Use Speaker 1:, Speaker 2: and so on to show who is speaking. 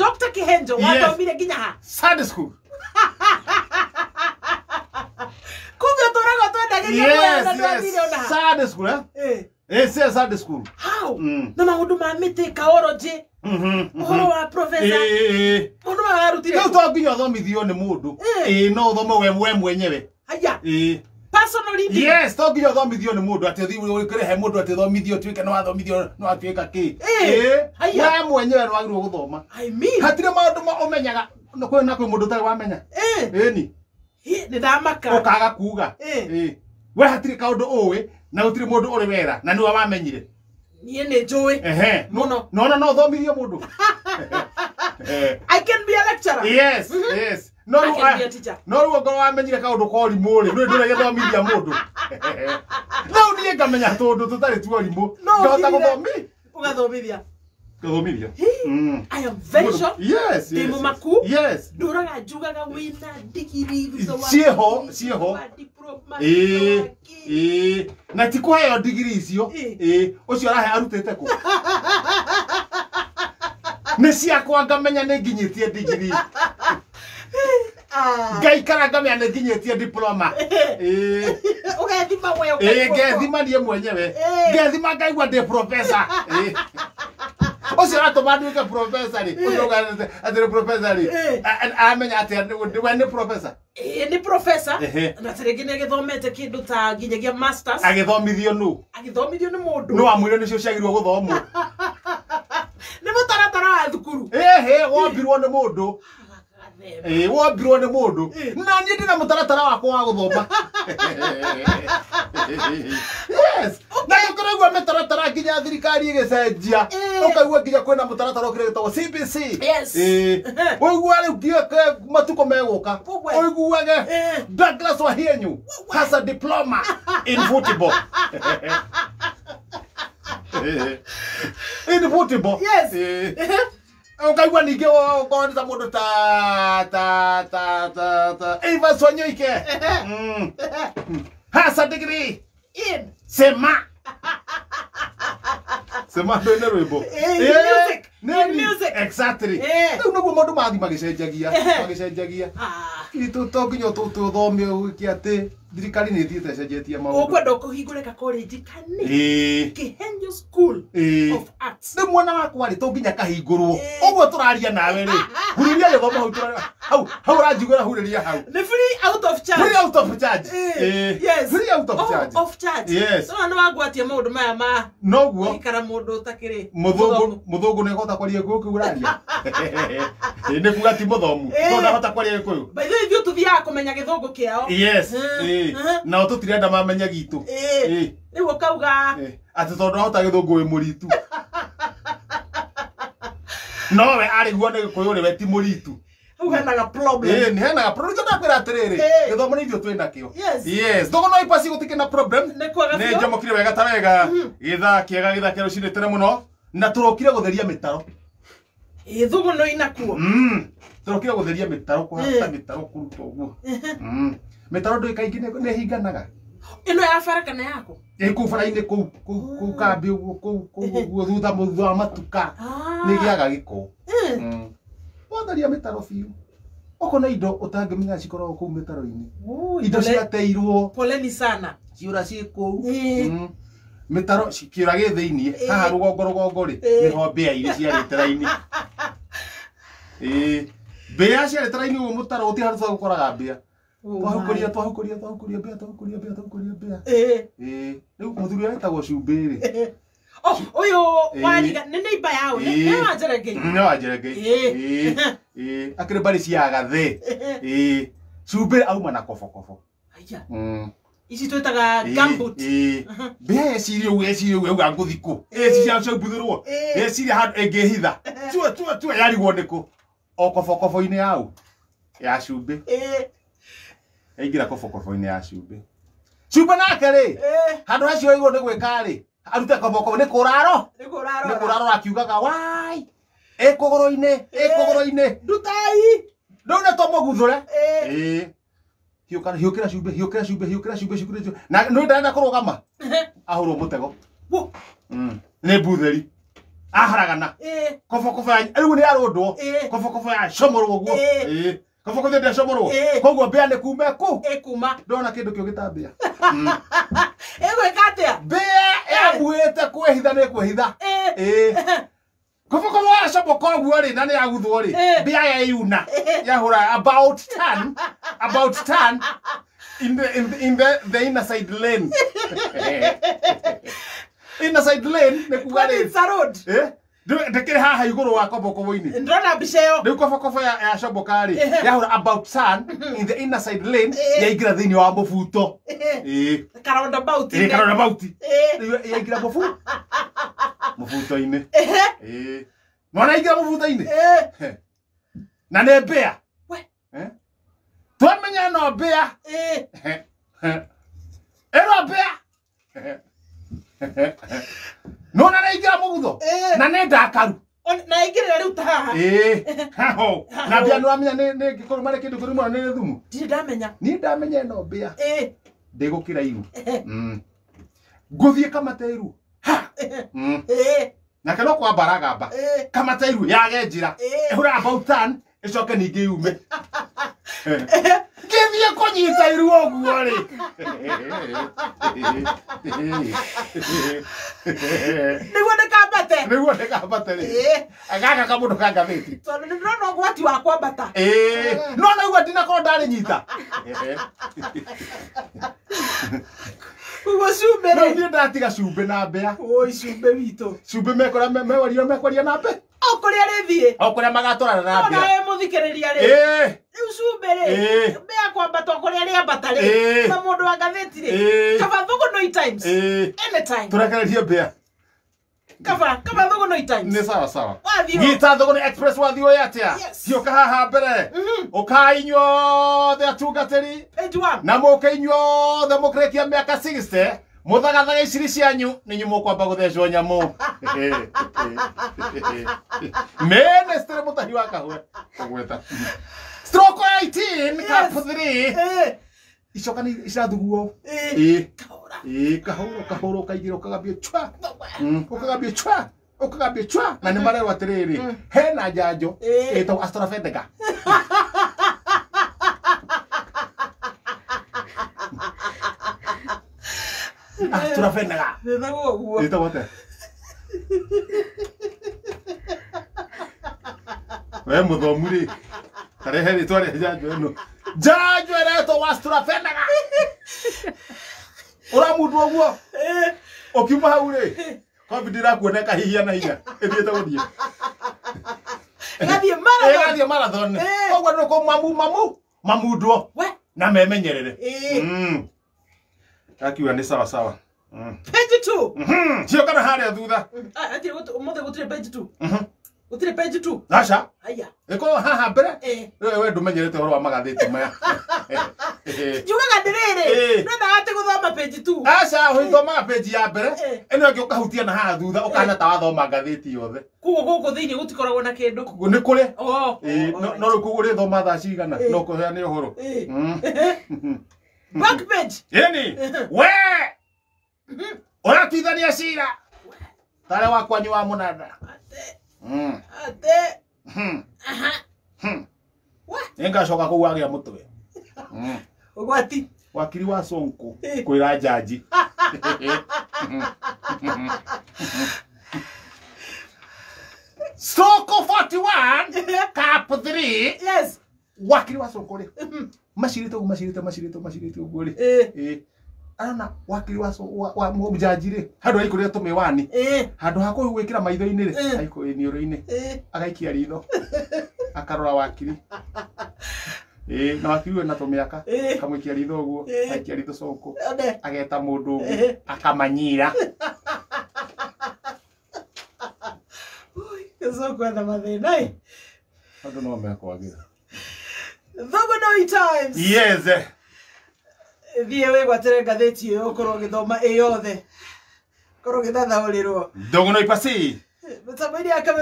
Speaker 1: Dr. Kihenjo wathomire nginya ha?
Speaker 2: Sunday school.
Speaker 1: Kumbe tũraga twendagĩria
Speaker 2: Yes,
Speaker 1: na ndwathire ona
Speaker 2: yes.
Speaker 1: ha?
Speaker 2: Sunday school, eh?
Speaker 1: Eh.
Speaker 2: Eh, say Sunday school.
Speaker 1: How?
Speaker 2: Mm.
Speaker 1: Na maũndũ ma mĩtĩ kaorogy, ũhoro wa professor,
Speaker 2: Eh.
Speaker 1: maũndũ maya warutire
Speaker 2: Rĩu
Speaker 1: kũ?
Speaker 2: to nginya ũthomithio nĩ mũndũ.
Speaker 1: Eh.
Speaker 2: Ĩĩ, no ũthome we mwenyewe.
Speaker 1: Haya.
Speaker 2: Ĩĩ.
Speaker 1: Personal reading.
Speaker 2: Yes, to nginya ũthomithio nĩ mũndũ atĩ ũthiĩ ũkĩrehe mũndũ atĩ ũthomithio ũtuĩke nĩ wathomithio nĩ watuĩka kĩ.
Speaker 1: Eh.
Speaker 2: Ĩĩ.
Speaker 1: Haya.
Speaker 2: We mwenyewe nĩ wagĩrĩirwo gũthoma.
Speaker 1: I mean.
Speaker 2: Hatirĩ maũndũ ma ũmenyaga na kwĩ na kwĩ mũndũ ũtarĩ wamenya.
Speaker 1: Eh.
Speaker 2: Ĩni.
Speaker 1: Hi, nĩ ndamaka.
Speaker 2: Ũkaga kuga.
Speaker 1: Eh.
Speaker 2: Ĩĩ. We hatirĩ kaũndũ ũĩ na gũtirĩ mũndũ ũrĩ wera na nĩwe wamenyire.
Speaker 1: Niĩ nĩ njũĩ.
Speaker 2: Ehe.
Speaker 1: Mũno.
Speaker 2: Nona no ũthomithio mũndũ. Eh.
Speaker 1: I can be a lecturer.
Speaker 2: Yes, yes. No
Speaker 1: I
Speaker 2: rĩu
Speaker 1: can be a teacher.
Speaker 2: no rĩu ongorwo wamenyire kaũndũ ka ũrimũ rĩ, ndũrĩ ndũragĩthomithia mũndũ. Rĩu niĩ ngamenya tũndũ tũtarĩ tua ũrimũ.
Speaker 1: No
Speaker 2: Ngahota
Speaker 1: ũthire.
Speaker 2: gũthomi.
Speaker 1: Ũgathomithia.
Speaker 2: Gũthomithia.
Speaker 1: Hi.
Speaker 2: Mm.
Speaker 1: I am very sure.
Speaker 2: Yes,
Speaker 1: Ndĩ
Speaker 2: yes.
Speaker 1: mũmaku.
Speaker 2: Yes.
Speaker 1: Ndũraga njugaga wĩna ndigiri thutha wa
Speaker 2: Ciĩho,
Speaker 1: degree,
Speaker 2: ciĩho.
Speaker 1: wa diploma,
Speaker 2: Ĩĩ,
Speaker 1: thutha wa kĩ.
Speaker 2: ĩĩ. Na ti kũheo ndigiri icio.
Speaker 1: Ĩĩ.
Speaker 2: Ĩĩ, ũcio arahe arutĩte kũ? Nĩ ciakwa ngamenya nĩ nginyĩtie ndigiri.
Speaker 1: Ah.
Speaker 2: Ngaikara ngamenya nĩ nginyĩtie diploma. Ĩĩ.
Speaker 1: Ũgethima we
Speaker 2: Ĩĩ,
Speaker 1: ũkaigua.
Speaker 2: ngethima niĩ mwenyewe.
Speaker 1: Ĩĩ.
Speaker 2: Ngethima ngaigua ndĩ professor. Ĩĩ. Ũcio aratũma nduĩke professor rĩ. Ũcio uga atĩ nĩ professor rĩ.
Speaker 1: Ĩĩ.
Speaker 2: Amenya atĩa we nĩ professor.
Speaker 1: Ĩĩ, nĩ professor
Speaker 2: Ehe.
Speaker 1: na ta rĩngĩ nĩ agĩthomete kĩndũ ta nginyagia masters
Speaker 2: Agĩthomithio nũ?
Speaker 1: agĩthomithio nĩ mũndũ
Speaker 2: Nũ wamwĩrire nĩcio ciagĩrĩirwo gũthomwo?
Speaker 1: nĩ mũtaratara wa thukuru
Speaker 2: Ĩhĩ, wombirwo nĩ mũndũ.
Speaker 1: Gagathema.
Speaker 2: Ĩĩ, wombirwo nĩ mũndũ.
Speaker 1: Ĩĩ.
Speaker 2: Na niĩ ndĩna mũtaratara wakwa wa gũthoma. Yes. Na nĩũkũraigua mĩtaratara nginya thirikari ĩgĩcenjia.
Speaker 1: Ĩĩ.
Speaker 2: Ũkaigua nginya kwĩna mũtaratara ũkĩrĩ wĩtagwo CBC.
Speaker 1: Yes.
Speaker 2: Ĩĩ. Ũigua rĩu nginya matukũ megũka.
Speaker 1: Ũguo.
Speaker 2: Ũiguage
Speaker 1: Ĩĩ.
Speaker 2: Douglas Wahienyu has a diploma in football. In football.
Speaker 1: Yes.
Speaker 2: Ĩĩ. Ũkaigua ningĩ ũkorwo nĩ ta mũndũ ta ta ta ta ta Evans Wanyoike. Mm. Has a degree.
Speaker 1: In.
Speaker 2: Sema. Sema ndå nä rwä mbo.
Speaker 1: Eh, in music. In music.
Speaker 2: Exactly.
Speaker 1: Eh.
Speaker 2: Rĩu nĩguo maũndũ mathiĩ magĩcenjagia,
Speaker 1: Eh.
Speaker 2: magĩcenjagia.
Speaker 1: Ah.
Speaker 2: Itũ to nginya tũthome gwĩke atĩ thirikari nĩ ĩthiĩte ĩcenjetie maũndũ.
Speaker 1: Ũkwenda kũhingũre ka college kanĩ
Speaker 2: Ĩĩ.
Speaker 1: Kihenjo School
Speaker 2: Ĩĩ.
Speaker 1: of Arts.
Speaker 2: Rĩu mwana wakwa rĩ to nginya kahingũrwo.
Speaker 1: Ĩĩ.
Speaker 2: Ũguo tũraria nawe rĩ. Hurĩria gĩthomo hau hau hau ũranjiguĩra hurĩria hau.
Speaker 1: Nĩ free out of charge.
Speaker 2: Free out of charge.
Speaker 1: Ĩĩ.
Speaker 2: Ĩĩ.
Speaker 1: Yes.
Speaker 2: Free out of
Speaker 1: Oh,
Speaker 2: charge.
Speaker 1: Of charge.
Speaker 2: Yes.
Speaker 1: Nĩwona nĩwangwatia maũndũ maya ma
Speaker 2: Noguo.
Speaker 1: gũikara mũndũ ũtakĩrĩ
Speaker 2: Mũthũngũ mũthũngũ nĩ ahota kwaria gĩkũyũ kĩu ũraria. Ĩĩ, nĩ kuga ti mũthomu.
Speaker 1: Ĩĩ.
Speaker 2: No ndahota kwaria gĩkũyũ.
Speaker 1: By the way ithuĩ tũthiaga kũmenya gĩthũngũ kĩao.
Speaker 2: Yes.
Speaker 1: Mhm,
Speaker 2: Ĩĩ.
Speaker 1: mhm.
Speaker 2: Nao tũtirenda mamenye gitũ.
Speaker 1: Ĩĩ.
Speaker 2: Ĩĩ.
Speaker 1: Rĩu ũkauga
Speaker 2: Ĩĩ. Atĩ tondũ ahota gĩthũngũ wĩ mũritu. Nowe arĩguo nĩ gĩkũyũ rĩ we ti mũritu.
Speaker 1: hau henaga problem.
Speaker 2: Ĩĩ, nĩ henaga problem. Nĩkĩo ndakwĩra atĩrĩrĩ,
Speaker 1: Ĩĩ.
Speaker 2: gĩthomo nĩ ithuĩ twĩ nakĩo.
Speaker 1: Yes.
Speaker 2: Yes. Thũgũ no ipasi gũtikĩ na problem.
Speaker 1: Nĩ kwaga
Speaker 2: Nĩ
Speaker 1: biũ.
Speaker 2: njamũkire wega ta wega. Gĩthaa kĩega gĩthaa kĩa rũcinĩ tene mũno. Na tũrokire gũtheria mĩtaro.
Speaker 1: Ĩĩ, thũgũ no inakuo.
Speaker 2: Mm. Tũrokire gũtheria mĩtaro, kũhata
Speaker 1: Ĩĩ.
Speaker 2: mĩtaro kũruta ũguo. Mm. Mĩtaro ndũĩ kaingĩ nĩ ĩhinganaga.
Speaker 1: Ĩno ya bara kana yaku?
Speaker 2: Ĩ kũu bara-inĩ kũu kũu kũu kambĩ ũguo kũu kũu ũguo thutha thutha wa matuka
Speaker 1: Ah.
Speaker 2: nĩ ĩgĩaga gĩko.
Speaker 1: Ĩĩ.
Speaker 2: Mm. Watheria mĩtaro biũ. Ũkona indo ũtangĩmenya cikoragwo kũu mĩtaro-inĩ.
Speaker 1: Ui,
Speaker 2: Indo
Speaker 1: pole-
Speaker 2: ciateirwo
Speaker 1: poleni sana.
Speaker 2: ciũra ciĩ kũu.
Speaker 1: Ĩĩ.
Speaker 2: Mm. Mĩtaro kĩũra gĩ thĩiniĩ
Speaker 1: Ĩĩ.
Speaker 2: haha rũgongo rũgongo rĩ
Speaker 1: Ĩĩ.
Speaker 2: nĩho mbĩa irĩ ciarĩte raini. Ĩĩ. Mbĩa ciarĩte raini ũguo mũtaro gũtirĩ handũ tũgũkoraga mbĩa.
Speaker 1: Oh
Speaker 2: Twahukũria
Speaker 1: my.
Speaker 2: twahukũria twahukũria mbĩa twahukũria mbĩa twahukũria mbĩa.
Speaker 1: Ĩĩ.
Speaker 2: Ĩĩ. Rĩu mũthuri ũrĩa wĩtagwo Cumbĩ rĩ.
Speaker 1: Oh, ũyũ
Speaker 2: Ĩĩ.
Speaker 1: wariga nĩ neighbor yao nĩ
Speaker 2: Ĩĩ.
Speaker 1: nĩ wa Njerengei.
Speaker 2: Nĩ wa Njerengei.
Speaker 1: Ĩĩ.
Speaker 2: Ĩĩ. Ĩĩ. Akĩrĩ mbarĩ cia Gathe. Ĩĩ. Cumbĩ auma na kobokobo.
Speaker 1: Aya.
Speaker 2: Mm.
Speaker 1: Ici twĩtaga gumboot.
Speaker 2: Ĩĩ. Mbĩa eciria ũguo eciria ũguo auga ngũthi kũ. Eciria ciambuthĩrwo.
Speaker 1: Ĩĩ.
Speaker 2: Eciria handũ ĩngĩhitha. Tua tua tua yarigwo nĩkũ. O kobokobo-inĩ yau. Ya cumbĩ.
Speaker 1: Ĩĩ.
Speaker 2: Yaingĩra kobokobo-inĩ ya cumbĩ. Cumbĩ nake rĩ.
Speaker 1: Ĩĩ.
Speaker 2: Handũ hacio aigwo nĩ gwĩka rĩ. Arute kobokobo nĩ kũraro.
Speaker 1: Nĩ
Speaker 2: Nĩ
Speaker 1: kũrarora.
Speaker 2: kũrarora akiugaga wai. Ĩ kũgũrũ-inĩ, ĩ kũgũrũ-inĩ.
Speaker 1: Ndutai.
Speaker 2: Rĩu nĩ tũmũguthũre.
Speaker 1: Ĩĩ.
Speaker 2: Ĩĩ. Hiũka hiũkĩra cumbĩ, hiũkĩra cumbĩ, hiũkĩra cumbĩ, hiũkĩra cumbĩ. Na nĩ ndarenda kũrũgama. Ahũrwo mũtego.
Speaker 1: Wo.
Speaker 2: Mm. Nĩ mbutheri. Aharagana. Kobokobo ya rĩu nĩ yarũndwo. Kobokobo ya comorwo ũguo. Kobokobo ndĩacomorwo. Koguo mbĩa nĩ kuma kũ?
Speaker 1: Ĩkuma.
Speaker 2: Ndona kĩndũ kĩu gĩtambĩa.
Speaker 1: Ĩgwĩka atĩa?
Speaker 2: Mbĩa yambuĩte kwĩhitha nĩ kwĩhitha. Kobokobo yacomoka ũguo rĩ na nĩ yaguthwo rĩ. Mbĩa yeyuna. Yahũra about turn in the inner side lane. Inner side lane nĩ kuga rĩ.
Speaker 1: It's a road.
Speaker 2: Ndĩkĩrĩ haha igũrũ wa kobokobo-inĩ.
Speaker 1: Ndĩrona mbica ĩyo.
Speaker 2: Rĩu kobokobo yacomoka rĩ, yahũra about turn in the inner side lane, yaingĩra thĩinĩ wa mũbuto.
Speaker 1: Ka roundabout.
Speaker 2: Ka roundabout. Rĩu yaingĩra mũbuto-inĩ. Nĩwona yaingĩra mũbuto-inĩ? Na nĩ mbĩa. Twamenya no mbĩa. Ĩno mbĩa. Nona naingĩra mũgutho na nĩ ndakaru
Speaker 1: na aingĩrĩra rĩu ta haha.
Speaker 2: Haho na mbĩa nĩwamenya nĩ ngĩkorwo marĩ kĩndũ kĩrĩ mũno nĩ thumu.
Speaker 1: Ndirĩ ndamenya.
Speaker 2: Niĩ ndamenya ĩno mbĩa ndĩgũkĩra iru. Ngũthiĩ kamata iru ha. Nake no kwamba aragamba kamata iru yage njĩra ĩhũra about turn ĩcoke ningĩ yume. Ngĩthiĩ kũnyita iru ũguo rĩ.
Speaker 1: Nĩguo ndĩkambate.
Speaker 2: Nĩguo ndĩkambate rĩ. Gaka kamũndũ ka ngathĩti.
Speaker 1: Tondũ nĩ ndĩrona ũgwati wa kwambata.
Speaker 2: No naigua ndinakorwo ndarĩnyita.
Speaker 1: Koguo cumbĩ rĩ.
Speaker 2: Rĩu niĩ ndatiga cumbĩ na mbĩa.
Speaker 1: Oi cumbĩ witũ.
Speaker 2: Cumbĩ mekũrĩa mewaria mekwaria na mbĩa.
Speaker 1: O kũrĩa rĩthiĩ.
Speaker 2: O kũrĩa magatwarana na mbĩa.
Speaker 1: Ona we mũthikĩrĩria rĩ. Rĩu cumbĩ rĩ. Mbĩa kwambata o kũrĩa rĩambata rĩ. Na mũndũ wa ngathĩti rĩ. Kaba Thũgũnũi Times. Anytime.
Speaker 2: Tũrekererie mbĩa.
Speaker 1: Kaba Thũgũnũi Times.
Speaker 2: Nĩ sawa sawa.
Speaker 1: Wathiĩ.
Speaker 2: Nyita Thũgũnũi Express wathiĩ ũyũ atĩa? Hiũka haha mbere. Ũkai inyuothe atungatĩri.
Speaker 1: Page 1.
Speaker 2: Na mũke inyuothe mũkĩrĩkia mĩaka 60. Mũthagathaga iciri cianyu nĩ inyuĩ mũkwamba gũthecwo nyamũ. Ministry mũtahi wa kahũa kũgweta. Stroke 18 cup 3. Icoka nĩ icathuguo. Kahũro kahũro kaigĩra ũkagambio chwa. Ũkagambio chwa. Ũkagambio chwa. Na nĩ marerwo atĩrĩrĩ hena njanjo ĩtagwo AstraZeneca. AstraZeneca.
Speaker 1: Ĩtagwo ũguo.
Speaker 2: Ĩtagwo atĩa? We mũthomu rĩ, tarehe rĩtwa rĩa njanjo ĩno. Njanjo ĩretwo AstraZeneca. Ũramundwo ũguo? Ũkiuma hau rĩ, COVID ĩrakuoneka hihia na hinya ĩthiĩte gũthiĩ.
Speaker 1: Ĩgathiĩ marathon.
Speaker 2: Ĩgathiĩ marathon. Koguo nĩ kũ mamu mamundwo na memenyerere. Akiuga nĩ sawa sawa.
Speaker 1: Page 2.
Speaker 2: Cio kana harĩa thutha.
Speaker 1: Atĩ ũmũthĩ gũtirĩ page 2. Gũtirĩ page 2.
Speaker 2: Aca.
Speaker 1: Aya.
Speaker 2: Ĩkorwo haha mbere. We ndũmenyerete ũhoro wa magathĩti maya.
Speaker 1: Njugaga ndĩrĩrĩ. Ndwendaga atĩ gũthoma page 2.
Speaker 2: Aca, ũthomaga page ya mbere. Ĩno ĩngĩ ũkahutia na haha thutha ũkahana ta wathoma ngathĩti yothe.
Speaker 1: Koguo gũkũ thĩinĩ gũtikoragwo na kĩndũ.
Speaker 2: Nĩ kũrĩ. No rĩu koguo ũrĩthoma thaa cigana no kũheane ũhoro.
Speaker 1: Back page.
Speaker 2: Ĩni. We. Ũratuithania cira. Tarĩ wa kwanyu wa mũnanda.
Speaker 1: Ate.
Speaker 2: Nĩngacoka kũu wagĩa mũtwe.
Speaker 1: Ũgwati.
Speaker 2: Wakiri wa Sonko kwĩra njanji. Soko 41 cup 3.
Speaker 1: Yes.
Speaker 2: Wakiri wa Sonko rĩ. Macirĩte ũguo macirĩte ũguo rĩ. Arona wakiri wa njanji rĩ handũ aikũrĩre tũmĩwani. Handũ ha gwĩkĩra maitho-inĩ rĩ aikũ iniũrũ-inĩ. Agaikia ritho. Akarora wakiri. Na wakiri wena tũmĩaka. Akamũikia ritho ũguo. Agaikia ritho Sonko. Ageta mũndũ ũngĩ. Akamanyira.
Speaker 1: Sonko ena mathĩna.
Speaker 2: Andũ no mekwagĩra.
Speaker 1: Thũgũnũi Times.
Speaker 2: Yes.
Speaker 1: Thiĩ wĩgwatĩre ngathĩti ĩyo ũkorwo ũgĩthoma ĩ yothe. Ũkorwo ũgĩthathaũrĩrwo.
Speaker 2: Thũgũnũi pasi.
Speaker 1: Mĩtambo-inĩ ya kamera.